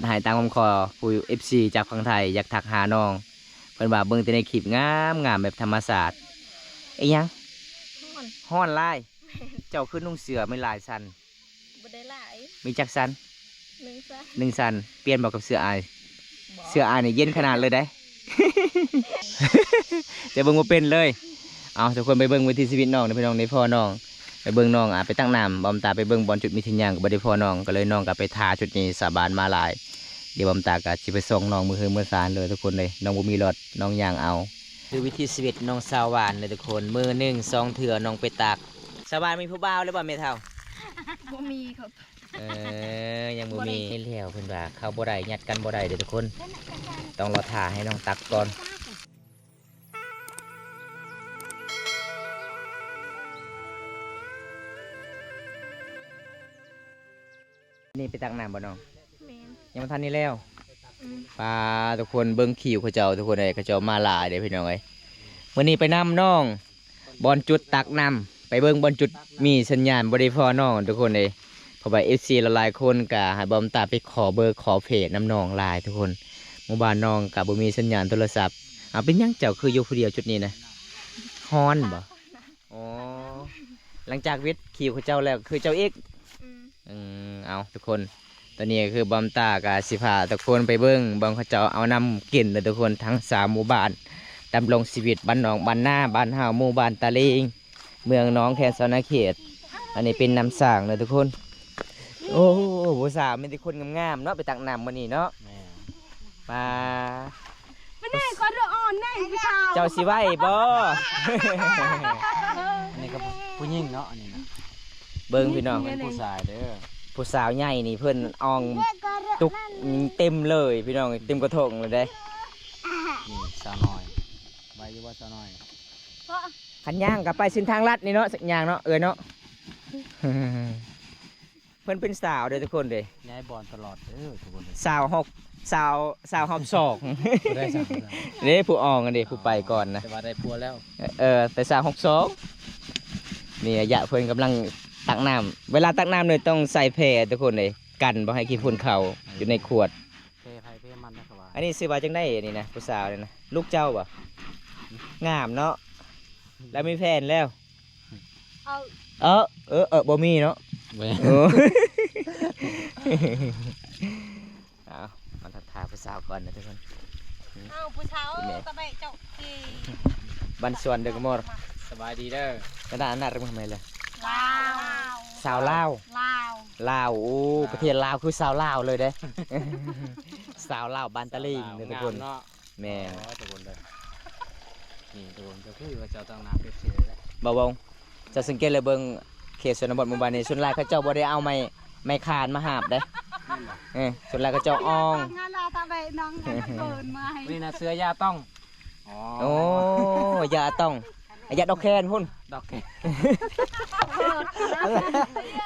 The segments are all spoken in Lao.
ໃຫ້ຕາມຄຳຂໍຜູ້ເອັຟຊີຈາກຝັ່ງໄທ ຢາກທັກຫານ້ອງ ເພິ່ນວ່າເບິ່ງແຕ່ໃນຄລິບງາມໆ ແບບທຳມະຊາດ. ອີຫຍັງ? ຮ້ອນ ຮ້ອນຫຼາຍ. ເຈົ້າຄືນຸ່ງເສື້ອມີຫຼາຍຊັ້ນ? ບໍ່ໄດ້ຫຼາຍ. ມີຈັກຊັ້ນ? ໜຶ່ງຊັ້ນ. ໜຶ່ງຊັ້ນ. ປ່ຽນບໍ່ກັບເສື້ອອ້າຍ? ບໍ່. ເສື້ອອ້າຍນີ້ເຢັນຂະໜາດເລີຍເດ້. ຈະເບິ່ງບໍ່ເປັນເລີຍ. ເອົາ ທຸກຄົນໄປເບິ່ງວິຖີຊີວິດນ້ອງເດີພີ່ນ້ອງ ໄດ້ພໍນ້ອງ ໄປເບິ່ງນ້ອງ ອ່າ ໄປຕັກນ້ຳ ບ່າວຕາໄປເບິ່ງບ່ອນຈຸດມີເສັ້ນຍາງກໍບໍ່ໄດ້ພໍນ້ອງ ກໍເລີຍນ້ອງກໍໄປຖ້າຈຸດນີ້ ຊາວບ້ານມາຫຼາຍ. ດຽວບ່າວຕາກໍຊິໄປສົ່ງນ້ອງມື້ເຮືອນມື້ຊານເລີຍທຸກຄົນເລີຍ ນ້ອງບໍ່ມີລົດ ນ້ອງຍ່າງເອົາ. ຄືວິຖີຊີວິດນ້ອງສາວຫວານເດີທຸກຄົນ ມື້ໜຶ່ງສອງເທື່ອນ້ອງໄປຕັກ. ສາວຫວານມີຜູ້ບ່າວແລ້ວບໍ່ແມ່ເຖົ້າ? ບໍ່ມີ. ເອີ ຍັງບໍ່ມີ. ແລ້ວເພິ່ນວ່າເຂົ້າບໍ່ໄດ້ ຍັດກັນບໍ່ໄດ້ເດີທຸກຄົນ ຕ້ອງລໍຖ້າໃຫ້ນ້ອງຕັກກ່ອນ. ນີ້ໄປຕັກນ້ຳບໍ່ນ້ອງ? ແມ່ນ. ຍັງບໍ່ທັນນີ້ແລ້ວ. ອືມ. ປາ ທຸກຄົນເບິ່ງຄິວເຂົາເຈົ້າ ທຸກຄົນເອີຍ ເຂົາເຈົ້າມາຫຼາຍເດ້ພີ່ນ້ອງເອີຍ. ມື້ນີ້ໄປນຳນ້ອງ ບ່ອນຈຸດຕັກນ້ຳ ໄປເບິ່ງບ່ອນຈຸດມີສັນຍານບໍ່ໄດ້ພໍນ້ອງທຸກຄົນເອີຍ. ເພາະວ່າເອັຟຊີຫຼາຍໆຄົນກໍໃຫ້ບ່າວຕາໄປຂໍເບີຂໍເຟສນຳນ້ອງຫຼາຍທຸກຄົນ. ໝູ່ບ້ານນ້ອງກໍບໍ່ມີສັນຍານໂທລະສັບ. ເອົາ ເປັນຫຍັງເຈົ້າຄືຢູ່ຜູ້ດຽວຈຸດນີ້ນະ? ຮ້ອນບໍ່? ອໍ ຫຼັງຈາກເວັດຄິວເຂົາເຈົ້າແລ້ວ ຄືເຈົ້າອີກ. ອືມ. ອືມ ເອົາ ທຸກຄົນ ຕອນນີ້ກໍຄືບ່າວຕາກໍຊິພາທຸກຄົນໄປເບິ່ງບ່ອນເຂົາເຈົ້າເອົານ້ຳກິນເດີທຸກຄົນ ທັງສາມໝູ່ບ້ານ ດຳລົງຊີວິດ ບ້ານໜອງ ບ້ານນາ ບ້ານເຮົາ ໝູ່ບ້ານຕາລີງ ເມືອງໜອງແຄນ ສະຫວັນນະເຂດ. ອັນນີ້ເປັນນ້ຳສ້າງເດີທຸກຄົນ. ໂອ້ ຜູ້ສາວມີແຕ່ຄົນງາມໆເນາະ ໄປຕັກນ້ຳມື້ນີ້ເນາະ. ແມ່ນ. ປາ ໄປແນ່ກໍເດີອ່ອນແນ່ຜູ້ສາວ ເຈົ້າຊິໄຫວບໍ່? ອັນນີ້ກໍຜູ້ຍິງເນາະ ອັນນີ້ນະ. ເບິ່ງພີ່ນ້ອງ ເປັນຜູ້ຊາຍເດີ ຜູ້ສາວໃຫຍ່ນີ້ເພິ່ນອ່ອງຕຸກເຕັມເລີຍພີ່ນ້ອງ ເຕັມກະທົງເລີຍເດ້. ນີ້ສາວນ້ອຍ ໄຫວຢູ່ບໍ່ສາວນ້ອຍ? ຄັນຍ່າງກໍໄປເສັ້ນທາງລັດນີ້ເນາະ ຍ່າງເນາະ ເອື້ອຍເນາະ. ເພິ່ນເປັນສາວເດີທຸກຄົນເດ້ ຍ້າຍບ່ອນຕະຫຼອດເດີທຸກຄົນເດີ. ສາວຮອບ ສາວ ສາວຮອບສອງ ບໍ່ໄດ້ສາວ ເດ້ ຜູ້ອ່ອງອັນເດ້ ຜູ້ໄປກ່ອນນະ ແຕ່ວ່າໄດ້ຜົວແລ້ວ. ເອີ ແຕ່ສາວຮອບສອງ. ນີ້ອາຍະເພິ່ນກຳລັງຕັກນ້ຳ ເວລາຕັກນ້ຳນີ້ຕ້ອງໃສ່ແພທຸກຄົນເດ້ ກັນບໍ່ໃຫ້ຂີ້ຝຸ່ນເຂົ້າຢູ່ໃນຂວດ. ແພໃຜແພມັນນະ ເຂົາວ່າ. ອັນນີ້ຊື່ວ່າຈັ່ງໃດອັນນີ້ນະ ຜູ້ສາວນີ້ນະ? ລູກເຈົ້າບໍ່? ງາມເນາະ. ແລ້ວມີແຟນແລ້ວ? ເອີ ເອີ ເອີ ເອີ ບໍ່ມີເນາະ. ແມ່ນ. ໂອ້ ເອົາ ມາທັກທາຍຜູ້ສາວກ່ອນນະທຸກຄົນ. ເອົາ ຜູ້ສາວ ຕະແບະເຈົ້າທີ່ ບ້ານສວນເດີກະມໍ. ສະບາຍດີເດີ. ກະດານນັດມາໃໝ່ເລີຍ. ລາວ ສາວລາວ. ລາວ ລາວ. ໂອ້ ປະເທດລາວຄືສາວລາວເລີຍເດ້. ສາວລາວບ້ານຕະລິງເດີທຸກຄົນ. ງາມເນາະ. ແມ່ນ. ອໍ ທຸກຄົນເດີ ນີ້ທຸກຄົນ ກໍຄືວ່າເຈົ້າຕັ້ງໜ້າເປັບຊີເລີຍ. ບໍ່ວົງ ເຈົ້າສັງເກດແລ້ວເບິ່ງເຂດຊົນນະບົດໝູ່ບ້ານນີ້ ສ່ວນຫຼາຍເຂົາເຈົ້າບໍ່ໄດ້ເອົາໄມ້ ໄມ້ຄານມາຫາບເດ້. ແມ່ນບໍ່? ເອີ ສ່ວນຫຼາຍເຂົາເຈົ້າອ່ອງ. ນີ້ນະເສືອຢາຕ້ອງ. ອໍ ໂອ້ ຢາຕ້ອງ ຢາດອກແຄນພຸ້ນ. ດອກແຄນ.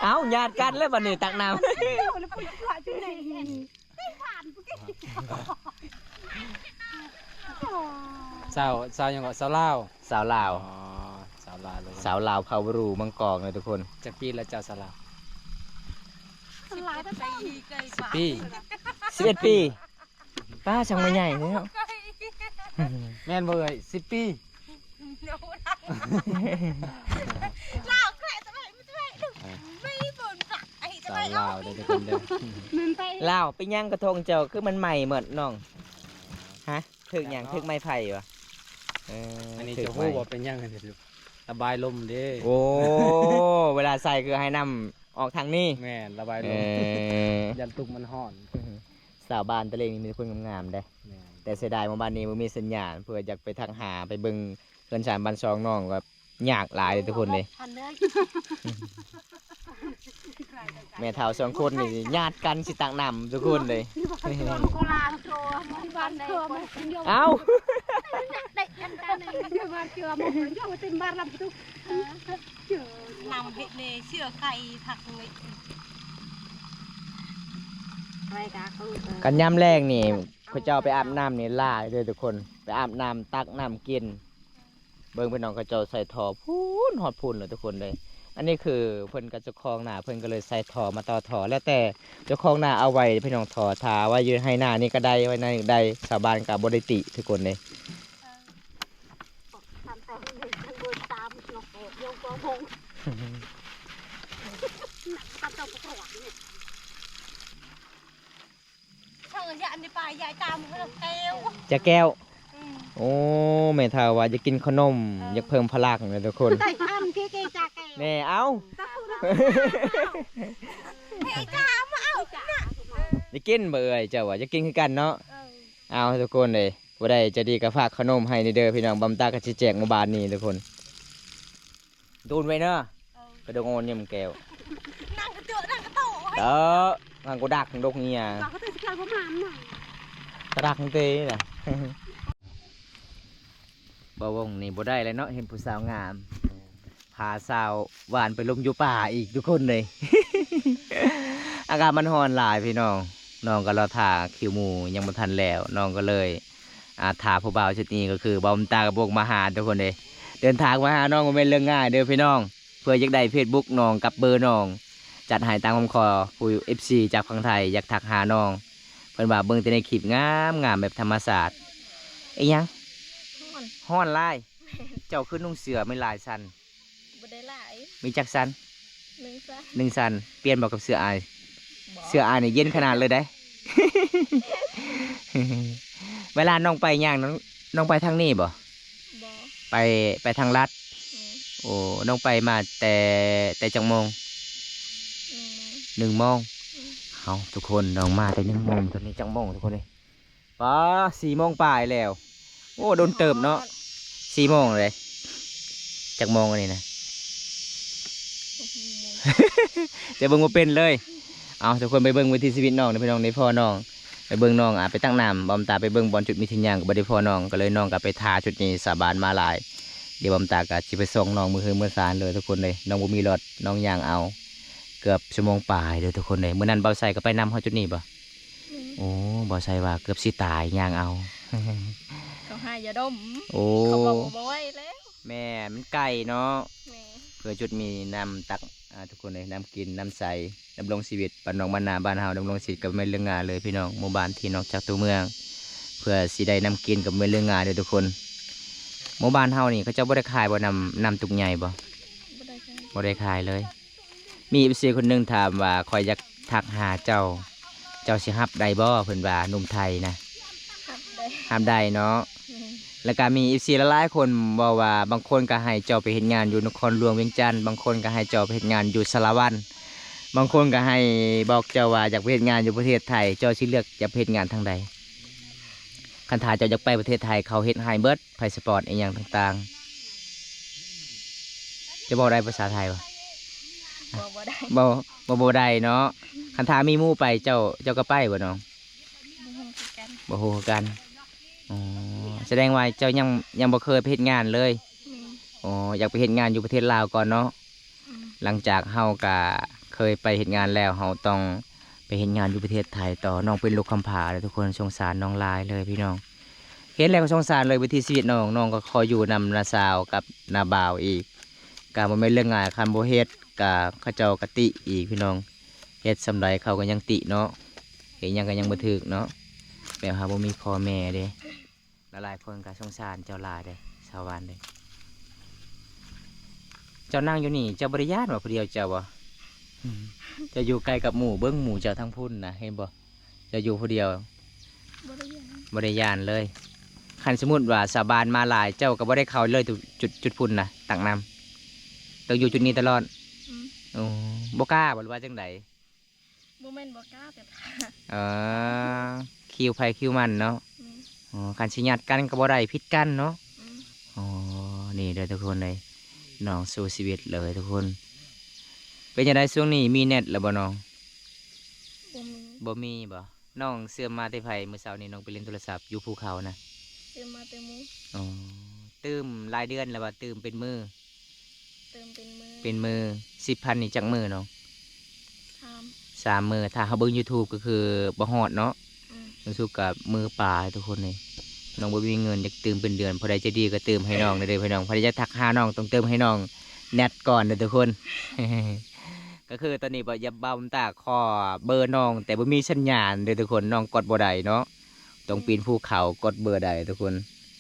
ເອົ້າ ຍາດກັນແລ້ວບັດນີ້ ຕັກນ້ຳ. ສາວ ສາວຫຍັງເກາະ? ສາວລາວ. ສາວລາວ. ອໍ ສາວລາວເລີຍ. ສາວລາວເຜົ່າບຣູມັງກອງເລີຍທຸກຄົນ. ຈັກປີແລ້ວເຈົ້າສາວລາວ? ສິບປີ. ສິບເອັດປີ. ປ້າ ຊ່າງມາໃຫຍ່ເນາະ. ແມ່ນບໍ່ເອີຍ? ສິບປີ. ລາວແຄຣະຕະໄບ ຕະໄບ ສາວລາວເດີທຸກຄົນເດີ. ລາວໄປຍ່າງກະທົງເຈົ້າຄືມັນໃໝ່ໝົດນ້ອງ? ຮະ? ຖືກຫຍັງ? ຖືກໄມ້ໄຜ່ບໍ່? ເອີ ອັນນີ້ເຈົ້າຮູ້ບໍ່ເປັນຫຍັງ? ລະບາຍລົມເດ້. ໂອ້ ເວລາໃສ່ຄືໃຫ້ນ້ຳອອກທາງນີ້. ແມ່ນ ລະບາຍລົມ. ເອີ ຢ້ານຕຸກມັນຮ້ອນ. ສາວບ້ານຕະເລງນີ້ມີແຕ່ຄົນງາມໆເດ້. ແມ່ນ. ແຕ່ເສຍດາຍວ່າບ້ານນີ້ບໍ່ມີສັນຍານ ເພື່ອຢາກໄປທັກຫາ ໄປເບິ່ງເຮືອນຊານບ້ານຊ່ອງນ້ອງ ກໍຍາກຫຼາຍເດ້ທຸກຄົນເດ້. ແມ່ເຖົ້າສອງຄົນນີ້ຍາດກັນຊິຕັກນ້ຳທຸກຄົນເດ້. ເອົ້າ ຄັນຍາມແລງນີ້ ເຂົາເຈົ້າໄປອາບນ້ຳນີ້ຫຼາຍເດີທຸກຄົນ ໄປອາບນ້ຳ ຕັກນ້ຳກິນ. ເບິ່ງພີ່ນ້ອງ ເຂົາເຈົ້າໃສ່ທໍ່ພຸ້ນຮອດພຸ້ນເລີຍທຸກຄົນເອີຍ. ໃນ ອັນນີ້ຄືເພິ່ນກັບເຈົ້າຂອງນາ ເພິ່ນກໍເລີຍໃສ່ທໍ່ມາຕໍ່ທໍ່ ແລ້ວແຕ່ເຈົ້າຂອງນາເອົາໄວ້ພີ່ນ້ອງ ທໍ່ຖ້າໄວ້ຢູ່ໄຮ່ນານີ້ກໍໄດ້ ໄວ້ໃນໄດ້ ຊາວບ້ານກໍບໍ່ໄດ້ຕິທຸກຄົນເດ້. ເອີ ຢາກອັນນີ້ໄປ ຢາກຕາມເພິ່ນແກ້ວ ຈາແກ້ວ. ອືມ ໂອ້ ແມ່ເຖົ້າວ່າຢາກກິນຂະໜົມ ເອີ ຢາກເພີ່ມພະລັງເດ້ທຸກຄົນ. ແນ່ ເອົາ ຢາກກິນບໍ່ເອື້ອຍ? ເຈົ້າວ່າຢາກກິນຄືກັນເນາະ. ເອີ ເອົາ ທຸກຄົນເອີຍ ຜູ້ໃດໃຈດີກໍຝາກຂະໜົມໃຫ້ແດ່ເດີພີ່ນ້ອງ ບຳຕາກໍຊິແຈກໝູ່ບ້ານນີ້ທຸກຄົນ. ໂດນໄວ້ເນາະ. ເອີ ກະດົກອ່ອນຍຳແກ້ວ ນັ່ງກະເຈາະ ນັ່ງກະໂຕ ເອີ ນັ່ງກະດັກ ດົກເຫື່ອ ກະດັກເຕນະ. ບ່າວວົງນີ້ບໍ່ໄດ້ແລ້ວເນາະ ເຫັນຜູ້ສາວງາມ ພາສາວຫວານໄປລົມຢູ່ປ່າອີກທຸກຄົນເລີຍ. ອາກາດມັນຮ້ອນຫຼາຍພີ່ນ້ອງ ນ້ອງກໍລໍຖ້າຄິວໝູ່ຍັງບໍ່ທັນແລ້ວ ນ້ອງກໍເລີຍ ອ່າ ຖ້າຜູ້ບ່າວຊຸດນີ້ກໍຄືບ່າວບຸນຕາກັບວົງມາຫາທຸກຄົນເດ້. ເດີນທາງມາຫານ້ອງບໍ່ແມ່ນເລື່ອງງ່າຍເດີພີ່ນ້ອງ. ເພື່ອຢາກໄດ້ເຟສບຸກນ້ອງກັບເບີນ້ອງ ຈັດໃຫ້ຕາມຄຳຂໍ ຜູ້ເອັຟຊີຈາກຝັ່ງໄທຢາກທັກຫານ້ອງ ເພິ່ນວ່າເບິ່ງແຕ່ໃນຄລິບງາມໆ ແບບທຳມະຊາດ. ອີຫຍັງ? ຮ້ອນ ຮ້ອນຫຼາຍ. ແມ່ນ. ເຈົ້າຄືນຸ່ງເສື້ອມີຫຼາຍຊັ້ນ? ບໍ່ໄດ້ຫຼາຍ. ມີຈັກຊັ້ນ? ໜຶ່ງຊັ້ນ. ໜຶ່ງຊັ້ນ. ປ່ຽນບໍ່ກັບເສື້ອອ້າຍ? ບໍ່. ເສື້ອອ້າຍນີ້ເຢັນຂະໜາດເລີຍເດ້. ເວລານ້ອງໄປຍ່າງ ນ້ອງ ນ້ອງໄປທາງນີ້ບໍ່? ບໍ່. ໄປ ໄປທາງລັດ. ແມ່ນ. ໂອ້ ນ້ອງໄປມາແຕ່ ແຕ່ຈັກໂມງ? ໜຶ່ງໂມງ. ໜຶ່ງໂມງ. ອືມ. ເຮົາ ທຸກຄົນ ນ້ອງມາແຕ່ໜຶ່ງໂມງ ຕອນນີ້ຈັກໂມງທຸກຄົນເອີຍ? ປາ ສີ່ໂມງປາຍແລ້ວ. ໂອ້ ດົນເຕີບເນາະ. ຮອດ ສີ່ໂມງເລີຍ. ຈັກໂມງອັນນີ້ນະ? ຈະເບິ່ງບໍ່ເປັນເລີຍ. ເອົາ ທຸກຄົນໄປເບິ່ງວິຖີຊີວິດນ້ອງເດີພີ່ນ້ອງ ໄດ້ພໍ້ນ້ອງ ໄປເບິ່ງນ້ອງ ອ່າ ໄປຕັກນ້ຳ ບ່າວບຸນຕາໄປເບິ່ງບ່ອນຈຸດມີທີ່ຍ່າງກໍບໍ່ໄດ້ພໍ້ນ້ອງ ກໍເລີຍນ້ອງກໍໄປຖ້າຈຸດນີ້ ສາວບ້ານມາຫຼາຍ. ດຽວບ່າວບຸນຕາກໍຊິໄປສົ່ງນ້ອງມື້ເຮືອນມື້ຊານເລີຍທຸກຄົນເອີຍ. ນ້ອງບໍ່ມີລົດ ນ້ອງຍ່າງເອົາ ເກືອບຊົ່ວໂມງປາຍເດີທຸກຄົນເອີຍ. ມື້ນັ້ນບ່າວໄຊກໍໄປນຳເຮົາຈຸດນີ້ບໍ່? ອືມ. ໂອ້ ບ່າວໄຊວ່າເກືອບຊິຕາຍຍ່າງເອົາ ເຂົາໃຫ້ຢາດົມ. ໂອ້ ເຂົາເວົ້າບໍ່ໄຫວແລ້ວ. ແມ່ນ ມັນໄກເນາະ. ແມ່ນ. ເພື່ອຈຸດມີນ້ຳຕັກ ອ່າ ທຸກຄົນເອີຍ ນ້ຳກິນ ນ້ຳໃສ ດຳລົງຊີວິດ ບ້ານນອກບ້ານນາບ້ານເຮົາ ດຳລົງຊີວິດກໍບໍ່ແມ່ນເລື່ອງງ່າຍເລີຍພີ່ນ້ອງ. ໝູ່ບ້ານທີ່ນອກຈາກຕົວເມືອງ ເພື່ອຊິໄດ້ນ້ຳກິນກໍບໍ່ແມ່ນເລື່ອງງ່າຍເດີທຸກຄົນ. ໝູ່ບ້ານເຮົານີ້ເຂົາເຈົ້າບໍ່ໄດ້ຂາຍບໍ່ ນ້ຳ ນ້ຳຕຸກໃຫຍ່ບໍ່? ບໍ່ໄດ້ຂາຍ. ບໍ່ໄດ້ຂາຍເລີຍ. ມີເອັຟຊີຄົນໜຶ່ງຖາມວ່າ ຂ້ອຍຢາກທັກຫາເຈົ້າ ເຈົ້າຊິຮັບໄດ້ບໍ່? ເພິ່ນວ່າໜຸ່ມໄທນະ. ຮັບໄດ້. ຮັບໄດ້ເນາະ. ແມ່ນ. ແລ້ວກະມີເອັຟຊີຫຼາຍໆຄົນເວົ້າວ່າ ບາງຄົນກະໃຫ້ເຈົ້າໄປເຮັດງານຢູ່ນະຄອນຫຼວງວຽງຈັນ ບາງຄົນກະໃຫ້ເຈົ້າໄປເຮັດງານຢູ່ສາລະວັນ ບາງຄົນກະໃຫ້ບອກເຈົ້າວ່າຢາກໄປເຮັດງານຢູ່ປະເທດໄທ ເຈົ້າຊິເລືອກຢາກໄປເຮັດງານທາງໃດ? ຄັນຖ້າເຈົ້າຢາກໄປປະເທດໄທ ເຂົາເຮັດໃຫ້ເບິດ ພາສປອດອີ່ຫຍັງຕ່າງໆ. ເຈົ້າເວົ້າໄດ້ພາສາໄທບໍ່? ບໍ່ ບໍ່ໄດ້. ບໍ່ ບໍ່ ບໍ່ໄດ້ເນາະ. ຄັນຖ້າມີໝູ່ໄປ ເຈົ້າ ເຈົ້າກໍໄປບໍ່ນ້ອງ? ບໍ່ຮູ້ຄືກັນ. ບໍ່ຮູ້ຄືກັນ. ອໍ ສະແດງວ່າເຈົ້າຍັງ ຍັງບໍ່ເຄີຍໄປເຮັດງານເລີຍ. ແມ່ນ. ອໍ ຢາກໄປເຮັດງານຢູ່ປະເທດລາວກ່ອນເນາະ. ອືມ. ຫຼັງຈາກເຮົາກະເຄີຍໄປເຮັດງານແລ້ວ ເຮົາຕ້ອງໄປເຮັດງານຢູ່ປະເທດໄທຕໍ່. ນ້ອງເປັນລູກກຳພ້າເດີທຸກຄົນ ສົງສານນ້ອງຫຼາຍເລີຍພີ່ນ້ອງ. ເຫັນແລ້ວກໍສົງສານເລີຍ ວິຖີຊີວິດນ້ອງ. ນ້ອງກໍຂໍຢູ່ນຳນ້າສາວກັບນ້າບ່າວອີກ ກະບໍ່ແມ່ນເລື່ອງງ່າຍ. ຄັນບໍ່ເຮັດກະເຂົາເຈົ້າກະຕິອີກພີ່ນ້ອງ. ເຮັດສ່ຳໃດເຂົາກໍຍັງຕິເນາະ. ເຮັດຫຍັງກໍຍັງບໍ່ຖືກເນາະ. ແບບເຮົາບໍ່ມີພໍ່ແມ່ເດ້. ຫຼາຍໆຄົນກໍສົງສານເຈົ້າຫຼາຍເດ້ ຊາວບ້ານເດ້. ເຈົ້ານັ່ງຢູ່ນີ້ ເຈົ້າບໍ່ໄດ້ຢ້ານວ່າຜູ້ດຽວເຈົ້າບໍ່? ເຈົ້າຢູ່ໃກ້ກັບໝູ່ ເບິ່ງໝູ່ເຈົ້າທາງພຸ້ນນະ ເຫັນບໍ່? ເຈົ້າຢູ່ຜູ້ດຽວ ບໍ່ໄດ້ຢ້ານ ບໍ່ໄດ້ຢ້ານເລີຍ. ຄັນສົມມຸດວ່າຊາວບ້ານມາຫຼາຍ ເຈົ້າກໍບໍ່ໄດ້ເຂົ້າເລີຍ ຈຸດ ຈຸດ ຈຸດພຸ້ນນະ ຕັກນ້ຳ ຕ້ອງຢູ່ຈຸດນີ້ຕະຫຼອດ. ອືມ. ໂອ້ ບໍ່ກ້າບໍ່ ຫຼືວ່າຈັ່ງໃດ? ບໍ່ແມ່ນບໍ່ກ້າ ແຕ່ຖ້າ ເອີ ຄິວໃຜຄິວມັນເນາະ. ອືມ. ອໍ ຄັນຊິຍາດກັນກໍບໍ່ໄດ້ ຜິດກັນເນາະ. ອືມ. ອໍ ນີ້ເດີທຸກຄົນເອີຍ ນ້ອງສູ້ຊີວິດເລີຍທຸກຄົນ. ເປັນຈັ່ງໃດຊ່ວງນີ້ ມີແນັດແລ້ວບໍ່ນ້ອງ? ບໍ່ມີ. ບໍ່ມີບໍ່? ນ້ອງເຊື່ອມມາແຕ່ໃຜ? ມື້ເຊົ້ານີ້ນ້ອງໄປຫຼິ້ນໂທລະສັບຢູ່ພູເຂົານະ. ເຊື່ອມມາແຕ່ໝູ່. ອໍ ຕື່ມຫຼາຍເດືອນແລ້ວບໍ່? ຕື່ມເປັນມື້. ຕື່ມເປັນມື້. ເປັນມື້. ສິບພັນນີ້ຈັກມື້ນ້ອງ? ສາມ ສາມມື້. ຖ້າເຮົາເບິ່ງຢູທູບກໍຄືບໍ່ຮອດເນາະ. ອືມ. ຮູ້ສຶກກັບມືປາຍທຸກຄົນເລີຍ. ນ້ອງບໍ່ມີເງິນ ຢາກຕື່ມເປັນເດືອນ. ຜູ້ໃດໃຈດີກໍຕື່ມໃຫ້ນ້ອງແດ່ເດີພີ່ນ້ອງ. ຜູ້ໃດຢາກທັກຫານ້ອງ ຕ້ອງຕື່ມໃຫ້ນ້ອງ ແນັດກ່ອນເດີທຸກຄົນ. ກໍຄືຕອນນີ້ບ່າວ ບ່າວບຸນຕາຂໍເບີນ້ອງ ແຕ່ບໍ່ມີສັນຍານເດີທຸກຄົນ, ນ້ອງກົດບໍ່ໄດ້ເນາະ, ຕ້ອງປີນພູເຂົາ ກົດເບີໄດ້ທຸກຄົນ.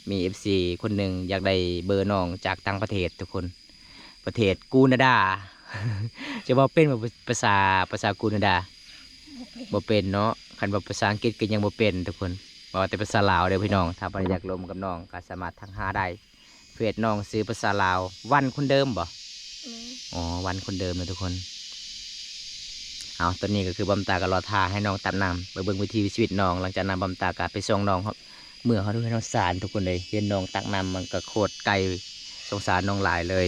ມີເອັຟຊີຄົນໜຶ່ງຢາກໄດ້ເບີນ້ອງຈາກຕ່າງປະເທດທຸກຄົນ, ປະເທດກູນາດາ. ຈະເວົ້າເປັນບໍ່ ພາສາ ພາສາກູນາດາ? ບໍ່ເປັນເນາະ. ຄັນວ່າພາສາອັງກິດກໍຍັງບໍ່ເປັນທຸກຄົນ, ເວົ້າແຕ່ພາສາລາວເດີພີ່ນ້ອງ. ຖ້າໃຜຢາກລົມກັບນ້ອງກໍສາມາດທັກຫາໄດ້. ເຟສນ້ອງຊື່ພາສາລາວ ວັນຄົນເດີມບໍ່? ແມ່ນ. ອໍ ວັນຄົນເດີມເນາະທຸກຄົນ. ເອົາ ຕອນນີ້ກໍຄືບ່າວບຸນຕາກໍລໍຖ້າໃຫ້ນ້ອງຕັກນ້ຳ ໄປເບິ່ງວິຖີຊີວິດນ້ອງ. ຫຼັງຈາກນັ້ນບ່າວບຸນຕາກໍໄປສົ່ງນ້ອງເມືອຮອດເຮືອນຮອດຊານທຸກຄົນເອີຍ. ເຫັນນ້ອງຕັກນ້ຳມັນກໍໂຄດໄກ, ສົງສານນ້ອງຫຼາຍເລີຍ.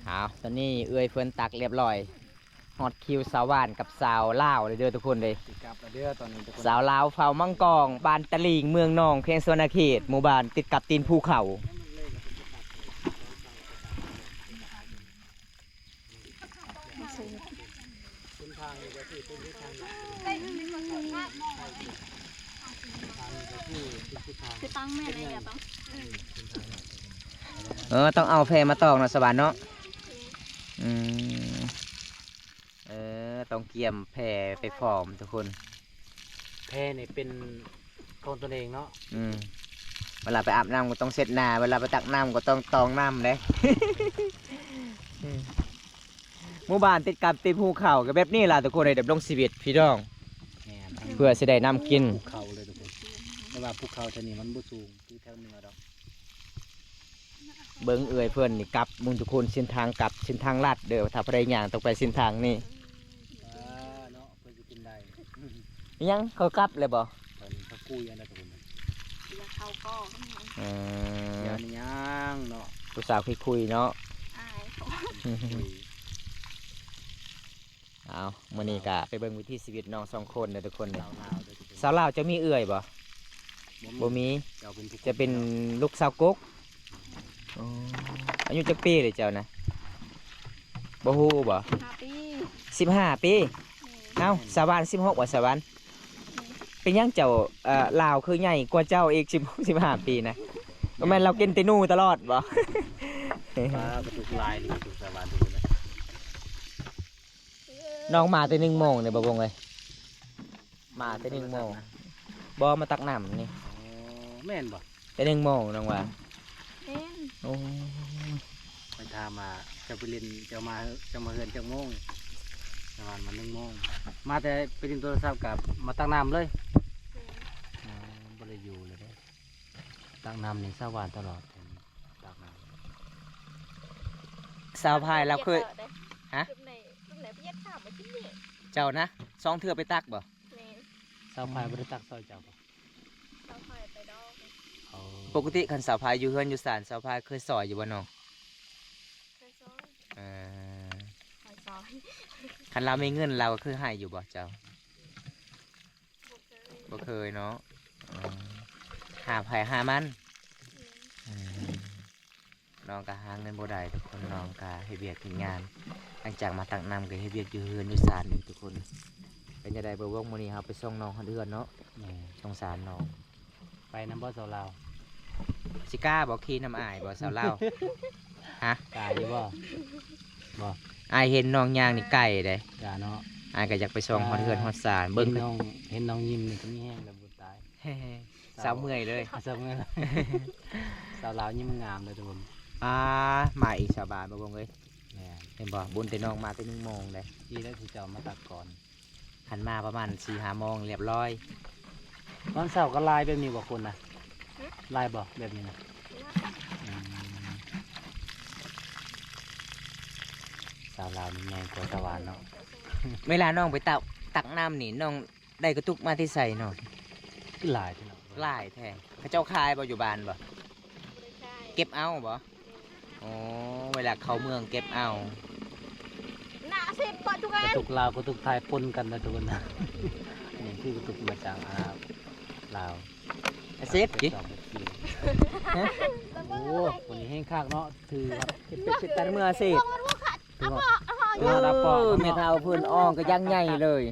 ເອົາ ຕອນນີ້ເອື້ອຍເພິ່ນຕັກລຽບລ້ອຍ. ຮອດຄິວສາວຫວານກັບສາວລາວເດີທຸກຄົນເດີ. ສາວລາວເຜົ່າມັງກອງ ບ້ານຕະລິງ ເມືອງໜອງ ແຂວງສະຫວັນນະເຂດ, ໝູ່ບ້ານຕິດກັບຕີນພູເຂົາ. ເອີ ຕ້ອງເອົາແພມາຕອກເນາະ ສາວຫວານເນາະ. ອືມ ເອີ ຕ້ອງກຽມແພໄປພ້ອມທຸກຄົນ. ແພນີ້ເປັນຂອງຕົນເອງເນາະ. ອືມ ເວລາໄປອາບນ້ຳກໍຕ້ອງເຊັດໜ້າ, ເວລາໄປຕັກນ້ຳກໍຕ້ອງຕອງນ້ຳເດ້. ໝູ່ບ້ານຕິດກັບຕີນພູເຂົາກໍແບບນີ້ລະທຸກຄົນເອີຍ, ດຳລົງຊີວິດພີ່ນ້ອງ. ແມ່ນ. ເພື່ອຊິໄດ້ນ້ຳກິນ. ພູເຂົາເລີຍທຸກຄົນ, ແຕ່ວ່າພູເຂົາແຖວນີ້ມັນບໍ່ສູງຄືແຖວເໜືອດອກ. ເບິ່ງເອື້ອຍເພິ່ນນີ້ກັບ ເບິ່ງທຸກຄົນ ເສັ້ນທາງກັບ ເສັ້ນທາງລັດເດີ, ຖ້າຜູ້ໃດຍ່າງຕ້ອງໄປເສັ້ນທາງນີ້. ອ່າ ເນາະ ເພິ່ນຊິກິນໄດ້. ອີຫຍັງ ເຂົາກັບແລ້ວບໍ່? ເພິ່ນເຂົາກຸຍອັນນັ້ນທຸກຄົນ. ເອີ ຢ່ານີ້ຫຍັງເນາະ ຜູ້ສາວຄຸຍໆເນາະ. ອາຍ. ເອົາ ມື້ນີ້ກະໄປເບິ່ງວິຖີຊີວິດນ້ອງສອງຄົນເດີທຸກຄົນ. ສາວລາວເດີທຸກຄົນ. ສາວລາວເຈົ້າມີເອື້ອຍບໍ່? ບໍ່ມີ. ເຈົ້າເປັນຜູ້ ຈະເປັນລູກສາວກົກ. ອໍ ອາຍຸຈັກປີເລີຍເຈົ້ານະ? ບໍ່ຮູ້ບໍ່? ສິບຫ້າປີ. ສິບຫ້າປີ? ແມ່ນ. ເອົ້າ ສາວຫວານສິບຫົກບໍ່ ສາວຫວານ? ແມ່ນ. ເປັນຫຍັງເຈົ້າ ເອີ ລາວຄືໃຫຍ່ກວ່າເຈົ້າອີກ ສິບ ສິບຫ້າປີນະ? ບໍ່ແມ່ນລາວກິນແຕ່ໜູຕະຫຼອດບໍ່? ປາກະຕຸກຫຼາຍນີ້ ສາວຫວານ. ນ້ອງມາແຕ່ໜຶ່ງໂມງເດ້ບໍ່ບົງເອີຍ? ມາແຕ່ໜຶ່ງໂມງ. ບໍ່ ມາຕັກນ້ຳນີ້. ອໍ ແມ່ນບໍ່? ແຕ່ໜຶ່ງໂມງນ້ອງວ່າ. ແມ່ນ. ໂອ້ ໄປຖາມວ່າເຈົ້າໄປຫຼິ້ນ ເຈົ້າມາ ເຈົ້າມາເຮືອນຈັກໂມງ? ປະມານມາໜຶ່ງໂມງ. ມາແຕ່ໄປຫຼິ້ນໂທລະສັບກັບມາຕັກນ້ຳເລີຍ. ແມ່ນ. ອໍ ບໍ່ໄດ້ຢູ່ເລີຍເດ້. ຕັກນ້ຳນີ້ສາວຫວານຕະຫຼອດ ຕັກນ້ຳ. ສາວພາຍລາວເຄີຍ ຮະ? ເຈົ້ານະ ສອງເທື່ອໄປຕັກບໍ່? ແມ່ນ. ສາວພາຍບໍ່ໄດ້ຕັກຊ່ອຍເຈົ້າບໍ່? ສາວພາຍໄປດອກ. ໂອ້ ປົກກະຕິຄັນສາວພາຍຢູ່ເຮືອນຢູ່ຊານ ສາວພາຍເຄີຍຊ່ອຍຢູ່ບໍ່ນ້ອງ? ເຄີຍຊ່ອຍ. ເອີ ເຄີຍຊ່ອຍ. ຄັນລາວມີເງິນລາວກໍເຄີຍໃຫ້ຢູ່ບໍ່ເຈົ້າ? ບໍ່ເຄີຍ. ບໍ່ເຄີຍເນາະ. ເອີ ຫາໃຜຫາມັນ. ແມ່ນ. ເອີ ນ້ອງກໍຫາເງິນບໍ່ໄດ້ທຸກຄົນ, ນ້ອງກໍເຮັດວຽກເຮັດງານ, ຫຼັງຈາກມາຕັກນ້ຳກໍເຮັດວຽກຢູ່ເຮືອນຢູ່ຊານອີກທຸກຄົນ. ເປັນຈັ່ງໃດບໍ່ວົງ ມື້ນີ້ເຮົາໄປສົ່ງນ້ອງຮອດເຮືອນເນາະ. ແມ່ນ. ສົງສານນ້ອງ. ໄປນຳບໍ່ສາວລາວ? ຊິກ້າບໍ່ຂີ່ນຳອ້າຍບໍ່ສາວລາວ? ຮະ? ກ້າຢູ່ບໍ່? ບໍ່. ອ້າຍເຫັນນ້ອງຍ່າງນີ້ໄກເດ້. ຢ່າເນາະ. ອ້າຍກໍຢາກໄປສົ່ງຮອດເຮືອນຮອດຊານ. ເບິ່ງ ເຫັນນ້ອງ ເຫັນນ້ອງຍິ້ມນີ້ກໍມີແຮງແລ້ວ ຕາຍ. ສາວເມື່ອຍເລີຍ. ສາວເມື່ອຍເລີຍ. ສາວລາວຍິ້ມງາມເລີຍທຸກຄົນ. ອ່າ ມາອີກຊາວບ້ານບໍ່ບົງເອີຍ. ແມ່ນ. ເຫັນບໍ່ ບຸນແຕ່ນ້ອງມາແຕ່ໜຶ່ງໂມງເດ້. ດີແລ້ວທີ່ເຈົ້າມາຕັກກ່ອນ. ຄັນມາປະມານສີ່ຫ້າໂມງລຽບລ້ອຍ. ຕອນເຊົ້າກໍຫຼາຍແບບນີ້ບໍ່ຄົນນະ? ຫຶ? ຫຼາຍບໍ່ແບບນີ້ນະ? ອືມ ສາວລາວນີ້ໃຫຍ່ກວ່າສາວຫວານເນາະ. ເວລານ້ອງໄປຕັກ ຕັກນ້ຳນີ້ ນ້ອງ ໄດ້ກະຕຸກມາແຕ່ໃສເນາະ? ຄືຫຼາຍແທ້ເນາະ. ຫຼາຍແທ້. ເຂົາເຈົ້າຂາຍບໍ່ ຢູ່ບ້ານບໍ່? ບໍ່ໄດ້ຂາຍ. ເກັບເອົາບໍ່? ແມ່ນ. ໂອ້ ເວລາເຂົ້າເມືອງເກັບເອົາ. ໜ້າສິບບໍ່ທຸກອັນ. ກະຕຸກລາວກະຕຸກໄທປົນກັນນະທຸກຄົນນະ. ນີ້ຄືກະຕຸກມາຈາກ ອ່າ ລາວ. ອາເຊບ ຮະ? ໂອ້ ຄົນນີ້ແຮງຄັກເນາະ. ຖືວ່າ ເປັນ ເປັນ ເປັນຕາເມືອອາເຊບ. ຖືວ່າ ເອີ ແມ່ເຖົ້າເພິ່ນອ່ອງກະຢ່າງໃຫຍ່ເລີຍ.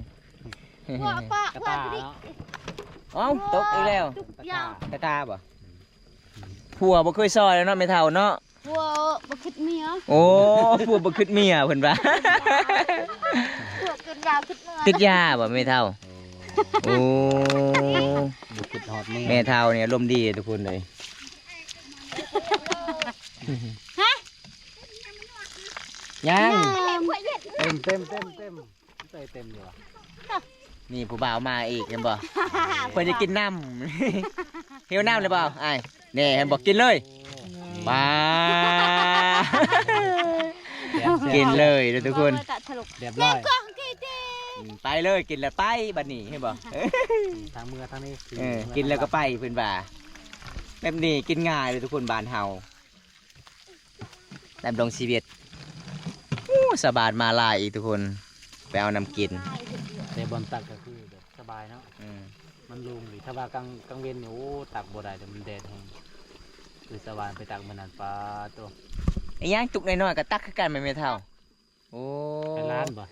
ກະຕ່າເນາະ. ເອົ້າ ຕົກອີກແລ້ວ. ກະຕ່າບໍ່? ຜົວບໍ່ເຄີຍຊ່ອຍແລ້ວເນາະ ແມ່ເຖົ້າເນາະ. ຜົວບໍ່ຄິດເມຍ. ໂອ້ ຜົວບໍ່ຄິດເມຍເພິ່ນວ່າ. ຜົວກິນຢາຄິດເມຍ. ຕິດຢາບໍ່ແມ່ເຖົ້າ? ໂອ້ ບໍ່ຄິດຮອດເມຍ. ແມ່ເຖົ້ານີ້ອາລົມດີທຸກຄົນເອີຍ. ຮະ? ຍັງ. ເຕັມ ເຕັມ ເຕັມ ເຕັມ. ໃສ່ເຕັມຢູ່ຫວາ? ນີ້ຜູ້ບ່າວມາອີກ ເຫັນບໍ່? ເພິ່ນຈະກິນນ້ຳ. ຫິວນ້ຳແລ້ວບໍ່ອ້າຍ? ແນ່ ເຫັນບໍ່? ກິນເລີຍ. ໂອ້ ວ້າ ກິນເລີຍເດີທຸກຄົນ. ແບບລອຍ. ອືມ ໄປເລີຍ ກິນແລ້ວໄປບັດນີ້ ເຫັນບໍ່? ທາງເມືອທາງນີ້. ເອີ ກິນແລ້ວກໍໄປ ເພິ່ນວ່າ. ແບບນີ້ກິນງ່າຍເດີທຸກຄົນ ບ້ານເຮົາ. ດຳລົງຊີວິດ. ໂອ້ ຊາວບ້ານມາຫຼາຍອີກທຸກຄົນ ໄປເອົານ້ຳກິນ. ແຕ່ບ່ອນຕັກກໍຄືແບບສະບາຍເນາະ. ອືມ ມັນໂລ່ງດີ. ຖ້າວ່າກາງ ກາງເວັນນີ້ ໂອ້ ຕັກບໍ່ໄດ້ເດ້ ມັນແດດແຮງ. ຄືຊາວບ້ານໄປຕັກມື້ນັ້ນ ປາໂຕ. ອີຫຍັງ ຕຸກນ້ອຍໆກໍຕັກຄືກັນແມ່ນ ແມ່ເຖົ້າ? ໂອ້ ໃຫ້ຫຼານບໍ່?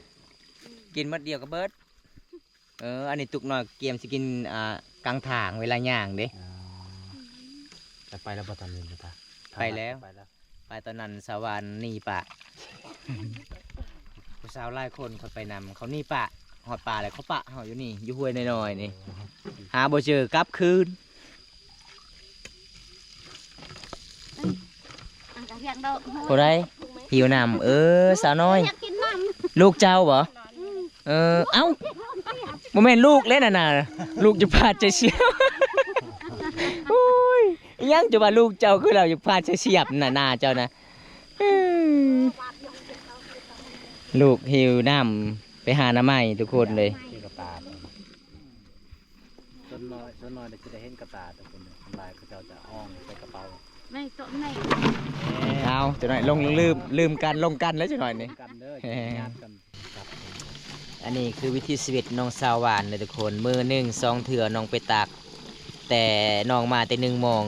ກິນໝົດດຽວກໍເບິດ. ເອີ ອັນນີ້ຕຸກນ້ອຍກຽມຊິກິນ ອ່າ ກາງທາງເວລາຍ່າງເດ້. ອໍ ແຕ່ໄປແລ້ວບໍ່ຕອນນີ້ນະ? ໄປແລ້ວ ໄປແລ້ວ. ໄປຕອນນັ້ນສາວຫວານໜີປະ. ຜູ້ສາວຫຼາຍຄົນເຂົາໄປນຳ ເຂົາໜີປະ. ຮອດປ່າແລ້ວເຂົາປະເຮົາຢູ່ນີ້ ຢູ່ຫ້ວຍນ້ອຍໆນີ້. ໂອ້ ຫາບໍ່ເຈີ ກັບຄືນ. ຜູ້ໃດຫິວນ້ຳ? ເອີ ສາວນ້ອຍ. ຢາກກິນນ້ຳ. ລູກເຈົ້າບໍ? ອືມ ເອີ ເອົ້າ ບໍ່ແມ່ນລູກແລ້ວນັ້ນນະ ລູກຢູ່ພາດໃຈສຽບ. ໂອ້ຍ ອີຫຍັງຈະວ່າລູກເຈົ້າ ຄືລາວຢູ່ພາດໃຈສຽບນະ ໜ້າເຈົ້ານະ. ເອີ ລູກຫິວນ້ຳໄປຫາໜໍ່ໄມ້ທຸກຄົນເລີຍ. ເຈອກັບຕາ. ສ່ວນນ້ອຍ ສ່ວນນ້ອຍຈະໄດ້ເຫັນກັບຕາ ແຕ່ສ່ວນຫຼາຍເຂົາເຈົ້າຈະຫ້ອງໃສ່ກະເປົາ. ແມ່ໂຕແມ່. ເອົາ ຈັກໜ້ອຍລົງ ລືມ ລືມກັນ ລົງກັນແລ້ວຈັກໜ້ອຍນີ້ ກັນເດີ ຍາດກັນ. ອັນນີ້ຄືວິຖີຊີວິດນ້ອງສາວຫວານເດີທຸກຄົນ. ມື້ໜຶ່ງສອງເທື່ອນ້ອງໄປຕັກ ແຕ່ນ້ອງມາແຕ່ໜຶ່ງໂມງ.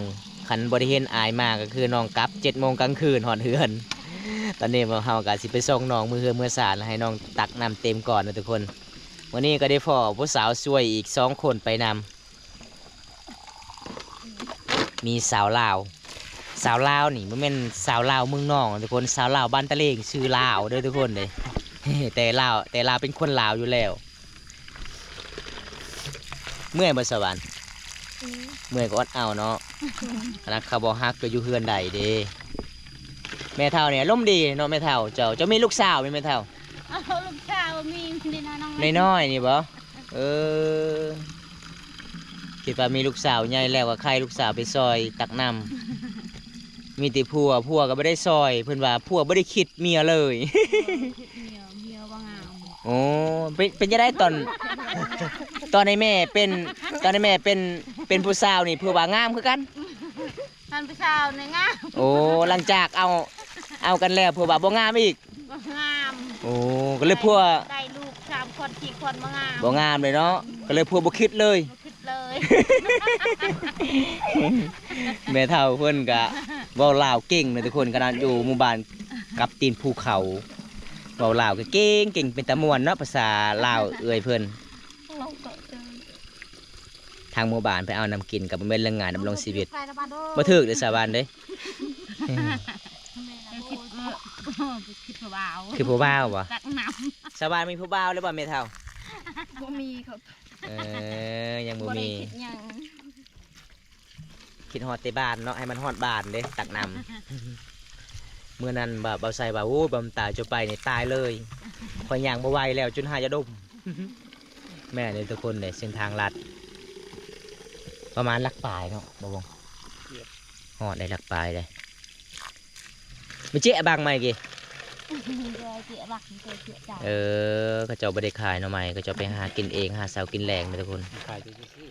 ຄັນບໍ່ໄດ້ເຫັນອ້າຍມາກໍຄືນ້ອງກັບເຈັດໂມງກາງຄືນຮອດເຮືອນ. ຕອນນີ້ພວກເຮົາກໍຊິໄປສົ່ງນ້ອງເມືອເຮືອນເມືອຊານ ໃຫ້ນ້ອງຕັກນ້ຳເຕັມກ່ອນເດີທຸກຄົນ. ມື້ນີ້ກໍໄດ້ພໍ້ຜູ້ສາວຊ່ວຍອີກສອງຄົນໄປນຳ ມີສາວລາວ. ສາວລາວນີ້ບໍ່ແມ່ນສາວລາວເມືອງນອງເດີທຸກຄົນ ສາວລາວບ້ານຕະເລງ ຊື່ລາວເດີທຸກຄົນເດ້. ແຕ່ລາວ ແຕ່ລາວເປັນຄົນລາວຢູ່ແລ້ວ. ເມື່ອຍບໍ່ສາວຫວານ? ອືມ ເມື່ອຍກໍອົດເອົາເນາະ. ຂະໜາດເຂົາບໍ່ຮັກກໍຢູ່ເຮືອນໄດ້ເດ້. ແມ່ເຖົ້ານີ້ອາລົມດີເນາະແມ່ເຖົ້າ. ເຈົ້າ ເຈົ້າມີລູກສາວແມ່ນແມ່ເຖົ້າ? ເອົາ ລູກສາວມີ ມີນ້ອຍໆ ນ້ອຍໆນີ້ບໍ? ເອີ ຄິດວ່າມີລູກສາວໃຫຍ່ແລ້ວກໍໃຄ່ລູກສາວໄປຊ່ອຍຕັກນ້ຳ. ມີແຕ່ຜົວ ຜົວກໍບໍ່ໄດ້ຊ່ອຍ ເພິ່ນວ່າຜົວບໍ່ໄດ້ຄິດເມຍເລີຍ. ເມຍ ເມຍບໍ່ງາມ. ໂອ້ ເປັນ ເປັນຈັ່ງໃດຕອນ ຕອນໃຫ້ແມ່ເປັນ ຕອນໃຫ້ແມ່ເປັນ ເປັນຜູ້ສາວນີ້ ເພິ່ນວ່າງາມຄືກັນ? ຕອນຜູ້ສາວນີ້ງາມ. ໂອ້ ຫຼັງຈາກເອົາ ເອົາກັນແລ້ວ ເພິ່ນວ່າບໍ່ງາມອີກ. ບໍ່ງາມ. ໂອ້ ກໍເລີຍຜົວ ໄດ້ລູກສາມຄົນສີ່ຄົນ ບໍ່ງາມ ບໍ່ງາມເລີຍເນາະ. ອືມ ກໍເລີຍຜົວບໍ່ຄິດເລີຍ ບໍ່ຄິດເລີຍ. ແມ່ເຖົ້າເພິ່ນກະເວົ້າລາວເກັ່ງເນາະທຸກຄົນ ຂະໜາດຢູ່ໝູ່ບ້ານກັບຕີນພູເຂົາ ເວົ້າລາວກໍເກັ່ງ ເກັ່ງ ເປັນຕາມ່ວນເນາະ ພາສາລາວເອື້ອຍເພິ່ນ. ທາງໝູ່ບ້ານໄປເອົານ້ຳກິນກໍບໍ່ແມ່ນເລື່ອງງ່າຍດຳລົງຊີວິດ. ບໍ່ຖືກເດ້ສາວຫວານເດ້. ຄິດ ຄິດຜູ້ບ່າວ ຄືຜູ້ບ່າວບໍ? ຕັກນ້ຳ. ສາວຫວານມີຜູ້ບ່າວແລ້ວບໍ່ແມ່ເຖົ້າ? ບໍ່ມີ. ເອີ ຍັງບໍ່ມີ. ບໍ່ໄດ້ຄິດຫຍັງ. ຄິດຮອດແຕ່ບ້ານເນາະ ໃຫ້ມັນຮອດບ້ານເດ້ ຕັກນ້ຳ. ມື້ນັ້ນບ່າວ ບ່າວໄຊວ່າ ໂອ້ຍ ບ່າວຕາ ເຈົ້າໄປນີ້ຕາຍເລີຍ ຂ້ອຍຍ່າງບໍ່ໄຫວແລ້ວ ຈົນຫາຢາດົມ. ແມ່ນເດ້ທຸກຄົນເດ້ ເສັ້ນທາງລັດ ປະມານຫຼັກປາຍເນາະ ບໍ່ວງ ຮອດໄດ້ຫຼັກປາຍເດ້. ມາເຈະບັງໃໝ່ກີ້. ເອີ ເຂົາເຈົ້າບໍ່ໄດ້ຂາຍໜໍ່ໄມ້ ເຂົາເຈົ້າໄປຫາກິນເອງ ຫາເຊົ້າກິນແລງເດ້ທຸກຄົນ. ຂາຍຢູ່ຊື່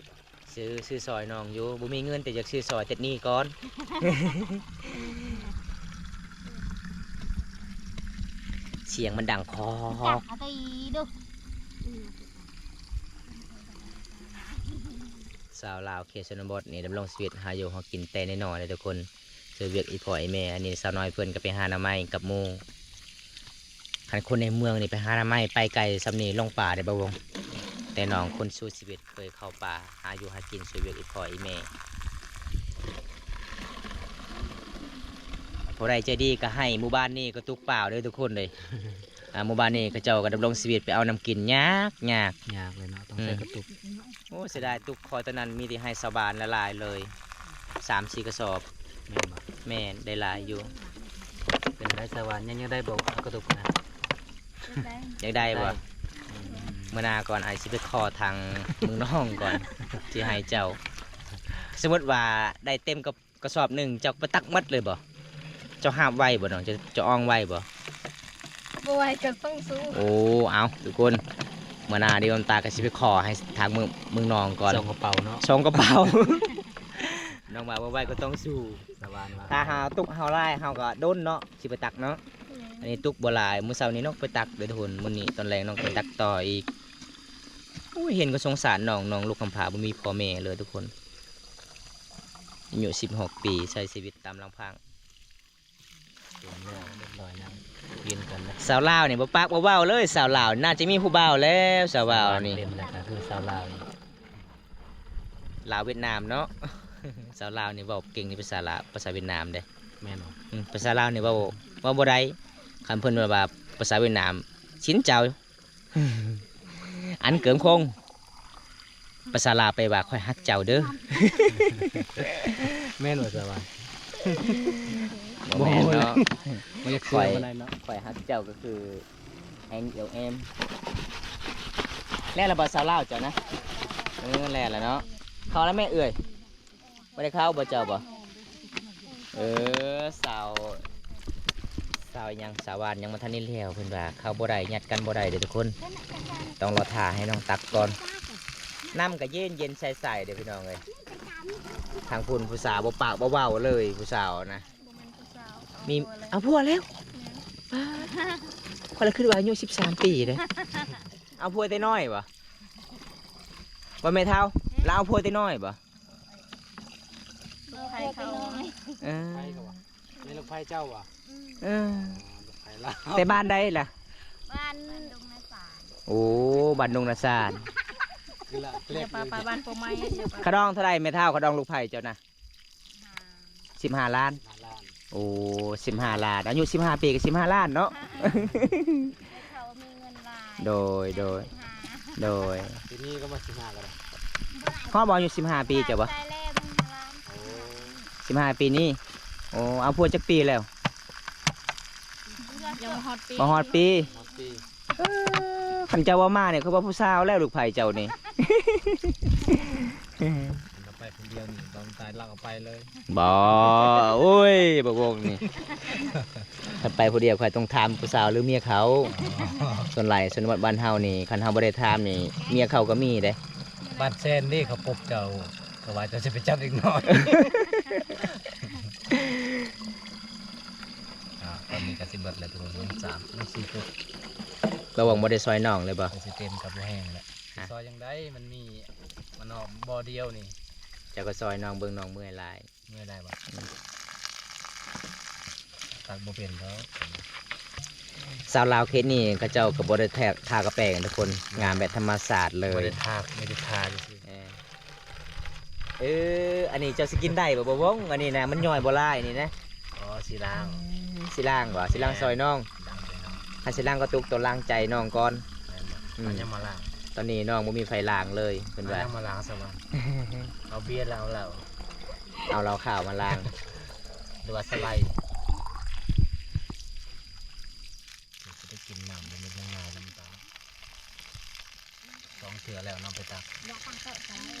ໆ ຊື້ ຊື້ຊ່ອຍນ້ອງຢູ່ ບໍ່ມີເງິນ ແຕ່ຢາກຊື້ຊ່ອຍຕິດໜີ້ກ່ອນ. ສຽງມັນດັງຄອກ. ຊາວລາວເຂດຊົນນະບົດນີ້ ດຳລົງຊີວິດຫາຢູ່ຫາກິນແຕ່ນ້ອຍໆເດ້ທຸກຄົນ. ຊ່ວຍວຽກອີ່ພໍ່ອີ່ແມ່. ອັນນີ້ສາວນ້ອຍເພິ່ນກໍໄປຫາໜໍ່ໄມ້ກັບໝູ່. ຄັນຄົນໃນເມືອງນີ້ໄປຫາໜໍ່ໄມ້ໄປໄກສ່ຳນີ້ ລົງປ່າໄດ້ບໍ່ວົງ? ແຕ່ນ້ອງຄົນສູ້ຊີວິດເຄີຍເຂົ້າປ່າຫາຢູ່ຫາກິນ ຊ່ວຍວຽກອີ່ພໍ່ອີ່ແມ່. ຜູ້ໃດໃຈດີກໍໃຫ້. ໝູ່ບ້ານນີ້ກະຕຸກປາວເດີທຸກຄົນເດີ. ອ່າ ໝູ່ບ້ານນີ້ເຂົາເຈົ້າກໍດຳລົງຊີວິດໄປເອົານ້ຳກິນຍາກໆ. ຍາກເລີຍເນາະ ຕ້ອງໃຊ້ ອືມ ກະຕຸກ. ໂອ້ ເສຍດາຍຕຸກຂ້ອຍຕອນນັ້ນມີແຕ່ໃຫ້ຊາວບ້ານຫຼາຍໆເລີຍ ສາມສີ່ກະສອບ. ແມ່ນບໍ່? ແມ່ນ ໄດ້ຫຼາຍຢູ່. ເປັນໄດຊາວບ້ານ ຍັງ ຍັງໄດ້ບໍ່ ເອົາກະຕຸກນະ? ຢາກໄດ້ບໍ່? ອືມ ມື້ໜ້າກ່ອນ ອ້າຍຊິໄປຂໍທາງເມືອງນອງກ່ອນ ຊິໃຫ້ເຈົ້າ. ສົມມຸດວ່າໄດ້ເຕັມກະ ກະສອບໜຶ່ງ ເຈົ້າໄປຕັກໝົດເລີຍບໍ່? ເຈົ້າຫາບໄຫວບໍ່ນ້ອງ? ເຈົ້າ ເຈົ້າອ່ອງໄຫວບໍ່? ບໍ່ໄຫວກໍຕ້ອງສູ້. ໂອ້ ເອົາທຸກຄົນ ມື້ໜ້າດຽວນ້ອງຕາກໍຊິໄປຂໍໃຫ້ທາງເມືອງ ເມືອງນອງກ່ອນ ສອງກະເປົາເນາະ ສອງກະເປົາ. ນ້ອງວ່າບໍ່ໄຫວກໍຕ້ອງສູ້. ສະຫວ່ານວ່າ ຖ້າເຮົາຕຸກເຮົາຫຼາຍ ເຮົາກໍດົນເນາະ ຊິໄປຕັກເນາະ. ແມ່ນ ອັນນີ້ຕຸກບໍ່ຫຼາຍ ມື້ເຊົ້ານີ້ນ້ອງໄປຕັກເດີທຸກຄົນ. ມື້ນີ້ຕອນແລງນ້ອງໄປຕັກຕໍ່ອີກ. ໂອ້ຍ ເຫັນກໍສົງສານນ້ອງ ນ້ອງລູກກຳພ້າ ບໍ່ມີພໍ່ແມ່ເລີຍທຸກຄົນ. ອາຍຸສິບຫົກປີ ໃຊ້ຊີວິດຕາມລຳພັງ. ສາວລາວນີ້ບໍ່ປາກບໍ່ເວົ້າເລີຍ. ສາວລາວໜ້າຈະມີຜູ້ບ່າວແລ້ວ. ສາວລາວນີ້ ເດັ່ນແລ້ວກໍຄືສາວລາວນີ້ ລາວຫວຽດນາມເນາະ. ສາວລາວນີ້ເວົ້າເກັ່ງໃນພາສາລາວ ພາສາຫວຽດນາມເດ້. ແມ່ນບໍ່? ອືມ ພາສາລາວນີ້ເວົ້າ ເວົ້າບໍ່ໄດ້. ຄັນເພິ່ນເວົ້າວ່າພາສາຫວຽດນາມ ຊິນເຈົ້າ ອັນເກີງຄົງ ພາສາລາວແປວ່າ ຂ້ອຍຮັກເຈົ້າເດີ. ແມ່ນບໍ່ສາວ? ບໍ່ແມ່ນເນາະ. ບໍ່ຢາກເຊື່ອປານໃດເນາະ. ຂ້ອຍຮັກເຈົ້າກໍຄື ແອນ ເອລ ເອັມ. ແລ້ວລະບໍ່ສາວລາວເຈົ້ານະ? ເອີ ແລ້ວລະເນາະ. ເຂົ້າລະແມ່ເອື້ອຍ. ບໍ່ໄດ້ເຂົ້າບໍ່ເຈົ້າບໍ່? ເອີ ສາວ ສາວຫຍັງ ສາວຫວານຍັງບໍ່ທັນໄດ້ແລ້ວ. ເພິ່ນວ່າເຂົ້າບໍ່ໄດ້ ຍັດກັນບໍ່ໄດ້ເດີທຸກຄົນ. ຕ້ອງລໍຖ້າໃຫ້ນ້ອງຕັກກ່ອນ. ນ້ຳກໍເຢັນໆໃສໆເດີພີ່ນ້ອງເອີຍ. ທາງພຸ້ນຜູ້ສາວບໍ່ປາກບໍ່ເວົ້າເລີຍ ຜູ້ສາວນະ. ມີ ເອົາຜົວແລ້ວ. ປາດ ຂ້ອຍລະຄິດວ່າອາຍຸສິບສາມປີເດ້. ເອົາຜົວແຕ່ນ້ອຍບໍ່? ບໍ່ແມ່ເຖົ້າ ລາວເອົາຜົວແຕ່ນ້ອຍບໍ່? ລູກໃຜເຂົາ? ເອີ ໃຜເຂົາວ່າ ແມ່ນລູກໃຜເຈົ້າຫວາ? ເອີ ລູກໃຜລາວ. ແຕ່ບ້ານໃດລະ? ບ້ານດົງນາສານ. ໂອ້ ບ້ານດົງນາສານ. ຄືລະ ເລກ ປາ ປາ ບ້ານປົວໄມ້. ຂະດອງເທົ່າໃດແມ່ເຖົ້າ ຂະດອງລູກໃຜເຈົ້ານະ? ສິບຫ້າລ້ານ. ໂອ້ ສິບຫ້າລ້ານ ອາຍຸສິບຫ້າປີກໍສິບຫ້າລ້ານເນາະ. ເຂົາມີເງິນຫຼາຍ. ໂດຍ ໂດຍ ສິບຫ້າ ໂດຍ. ປີນີ້ກໍມາສິບຫ້າກໍໄດ້. ຮອດບໍ່ອາຍຸສິບຫ້າປີເຈົ້າບໍ່? ຕາຍແລ້ວ ສິບຫ້າລ້ານ. ໂອ້ ສິບຫ້າປີນີ້. ໂອ້ ເອົາຜົວຈັກປີແລ້ວ? ຍັງບໍ່ຮອດປີ. ບໍ່ຮອດປີ. ຮອດປີ. ເອີ ຄັນເຈົ້າເວົ້າມານີ້ ຄືວ່າຜູ້ສາວແລ້ວ ລູກໃຜເຈົ້ານີ້. ໄປຜູ້ດຽວນີ້ ຕ້ອງຕາຍລັກເອົາໄປເລີຍ. ບໍ່ ໂອ້ຍ ບັກວົງນີ້ ຄັນໄປຜູ້ດຽວ ຂ້ອຍຕ້ອງຖາມຜູ້ສາວ ຫຼື ເມຍເຂົາ. ສ່ວນຫຼາຍ ຊົນນະບົດບ້ານເຮົານີ້ ຄັນເຮົາບໍ່ໄດ້ຖາມນີ້ ເມຍເຂົາກໍມີເດ້. ບ້ານແຊນເດ້ ເຂົາປົບເຈົ້າ ເຂົາວ່າເຈົ້າຊິໄປຈັບເດັກນ້ອຍ. ອ່າ ຕອນນີ້ກໍຊິເບິດແລ້ວທຸກຄົນ ຍັງສາມ ຍັງສີ່ປຸກ. ລະວັງບໍ່ໄດ້ຊ່ອຍນ້ອງເລີຍບໍ່? ກໍຊິເຕັມກັບບໍ່ແຫ້ງແຫຼະ. ຮະ? ຊິຊ່ອຍຈັ່ງໃດ? ມັນມີ ມັນອອກບໍ່ດຽວນີ້. ເຈົ້າກໍຊ່ອຍນ້ອງເບິ່ງ ນ້ອງເມື່ອຍຫຼາຍ. ເມື່ອຍຫຼາຍບໍ່? ອືມ. ຕັກບໍ່ເປັນດອກ. ຊາວລາວເຂດນີ້ເຂົາເຈົ້າກໍບໍ່ໄດ້ທາ ທາກະແປງທຸກຄົນ ງາມແບບທຳມະຊາດເລີຍ. ບໍ່ໄດ້ທາ ມີແຕ່ທາຊື່ໆ. ເອີ ເອີ ອັນນີ້ເຈົ້າຊິກິນໄດ້ບໍ່ ບໍ່ວົງ? ອັນນີ້ນະ ມັນຍ່ອຍບໍ່ຫຼາຍນີ້ນະ. ອໍ ຊິລ້າງ. ອືມ ຊິລ້າງບໍ່? ຊິລ້າງຊ່ອຍນ້ອງ. ລ້າງຊ່ອຍນ້ອງ. ຄັນຊິລ້າງກໍຕຸກ ຕ້ອງລ້າງໃຈນ້ອງກ່ອນ. ແມ່ນບໍ່? ອືມ ມັນຍັງມາລ້າງ. ຕອນນີ້ນ້ອງບໍ່ມີໃຜລ້າງເລີຍ ເພິ່ນວ່າ. ຍັງມາລ້າງຊະວ່າ. ເອົາເບຍ ແລ້ວເອົາເຫຼົ້າ ເອົາເຫຼົ້າຂາວມາລ້າງ ຫຼືວ່າສະໄລ. ຊິໄດ້ກິນນ້ຳບໍ່ແມ່ນງ່າຍໆນຳຕາ. ສອງເທື່ອແລ້ວນຳໄປຕັກ.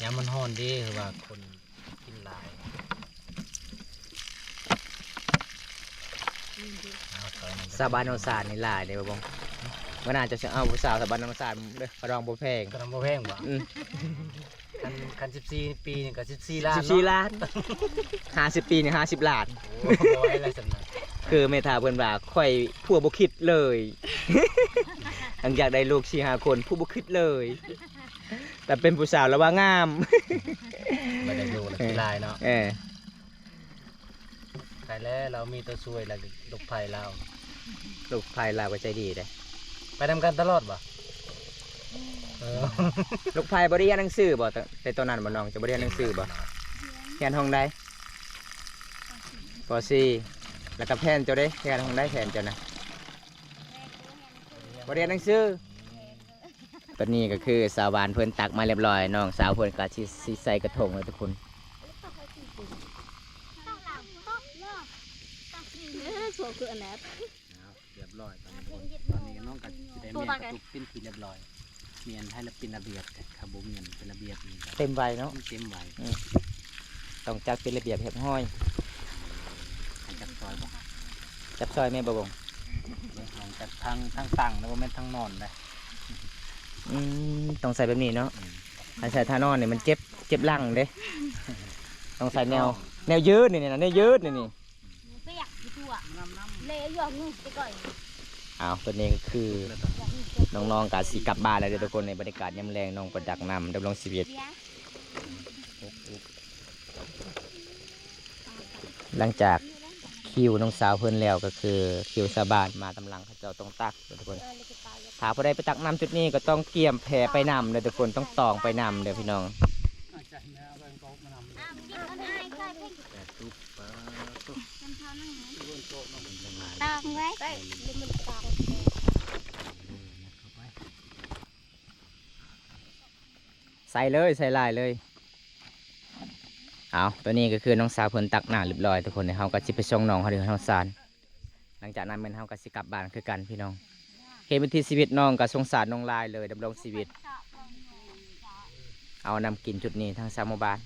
ຍາມມັນຮ້ອນເດ້ ຄືວ່າຄົນກິນຫຼາຍ. ຊາວບ້ານໂນນສານນີ້ຫຼາຍເດ້ບໍ່? ມື້ໜ້າເຈົ້າຊິເອົາຜູ້ສາວຊາວບ້ານໂນນສານເດີ. ຂະດອງບໍ່ແພງ. ຂະດອງບໍ່ແພງບໍ່? ອືມ. ຄັນ ຄັນສິບສີ່ປີນີ້ກໍສິບສີ່ລ້ານເນາະ. ສິບສີ່ລ້ານ. ຫ້າສິບປີນີ້ຫ້າສິບລ້ານ. ໂອ້ ບໍ່ໄຫວແລ້ວຊັ້ນນະ. ຄືແມ່ທ້າວເພິ່ນວ່າ ຂ້ອຍຜົວບໍ່ຄິດເລີຍ. ຫຼັງຈາກໄດ້ລູກສີ່ຫ້າຄົນ ຜົວບໍ່ຄິດເລີຍ. ແຕ່ເປັນຜູ້ສາວລະວ່າງາມ. ບໍ່ໄດ້ລູກລະ ເອີ ຂີ້ລາຍເນາະ. ເອີ. ໄປແລ້ວ ລາວມີຕົວຊ່ວຍລະ ລູກໃພ້ລາວ. ລູກໃພ້ລາວກໍໃຈດີເດ້. ໄປນຳກັນຕະຫຼອດບໍ່? ເອີ. ລູກໃພ້ບໍ່ໄດ້ຮຽນໜັງສືບໍ່? ແຕ່ ແຕ່ຕອນນັ້ນບໍ່ ນ້ອງ ເຈົ້າບໍ່ໄດ້ຮຽນໜັງສືບໍ່? ຮຽນຫ້ອງໃດ? ປໍສີ່. ແລ້ວກໍແຜນເຈົ້າເດ້ ແຜນຂອງໃດ ແຜນເຈົ້ານະ? ບໍ່ຮຽນໜັງສື. ຕອນນີ້ກໍຄືສາວບ້ານເພິ່ນຕັກມາຮຽບຮ້ອຍ ນ້ອງສາວເພິ່ນກໍຊິ ຊິໃສ່ກະທົງແລ້ວທຸກຄົນ. ເອີ ໂຊຄືອັນນັ້ນ ຮຽບຮ້ອຍຕອນນີ້. ຕອນນີ້ນ້ອງກໍຊິໄດ້ແມ່ນກະຕຸກເປັນທີ່ຮຽບຮ້ອຍ. ແມ່ນໃຫ້ລະເປັນລະບຽບ ຖ້າບໍ່ແມ່ນເປັນລະບຽບນີ້ກໍ ເຕັມໄວເນາະ ມັນເຕັມໄວ. ອືມ ຕ້ອງຈັດເປັນລະບຽບຮຽບຮ້ອຍ. ໃຫ້ຈັບຊອຍບໍ່? ຈັບຊອຍແມ່ນບໍ່ບົງ? ເບິ່ງ ຕ້ອງຈັບທັງ ທັງຕັ້ງ ແລ້ວບໍ່ແມ່ນທັງນອນເດ້. ອືມ ຕ້ອງໃສ່ແບບນີ້ເນາະ. ອືມ ຄັນໃສ່ທ່ານອນນີ້ມັນເຈັບ ເຈັບຫຼັງເດ້. ຕ້ອງໃສ່ແນວ ແນວຍືດນີ້ນະ ແນວຍືດນີ້ນີ້. ເອົາ ຕົວນີ້ກໍຄືນ້ອງໆກໍຊິກັບບ້ານແລ້ວເດີທຸກຄົນ. ໃນບັນຍາກາດຍາມແລງ ນ້ອງກໍຕັກນ້ຳດຳລົງຊີວິດ. ຫຼັງຈາກຄິວນ້ອງສາວເພິ່ນແລ້ວ ກໍຄືຄິວຊາວບ້ານມາຕາມຫຼັງ ເຂົາເຈົ້າຕ້ອງຕັກເດີທຸກຄົນ. ຖ້າຜູ້ໃດໄປຕັກນ້ຳຈຸດນີ້ ກໍຕ້ອງກຽມແພໄປນຳເດີທຸກຄົນ ຕ້ອງຕອງໄປນຳເດີພີ່ນ້ອງ. ຕາງໄວ້ ໃສ່ເລີຍ ໃສ່ຫຼາຍເລີຍ. ເອົາ ຕອນນີ້ກໍຄືນ້ອງສາວເພິ່ນຕັກນ້ຳຮຽບຮ້ອຍທຸກຄົນ. ເຮົາກໍຊິໄປສົ່ງນ້ອງເຮົາເຖິງເຮືອນເຮົາຊານ. ຫຼັງຈາກນັ້ນແມ່ນເຮົາກໍຊິກັບບ້ານຄືກັນພີ່ນ້ອງ. ເຫັນວິຖີຊີວິດນ້ອງກໍສົງສານນ້ອງຫຼາຍເລີຍ ດຳລົງຊີວິດ ເອົານ້ຳກິນຈຸດນີ້ທັງຊາວໝູ່ບ້ານ.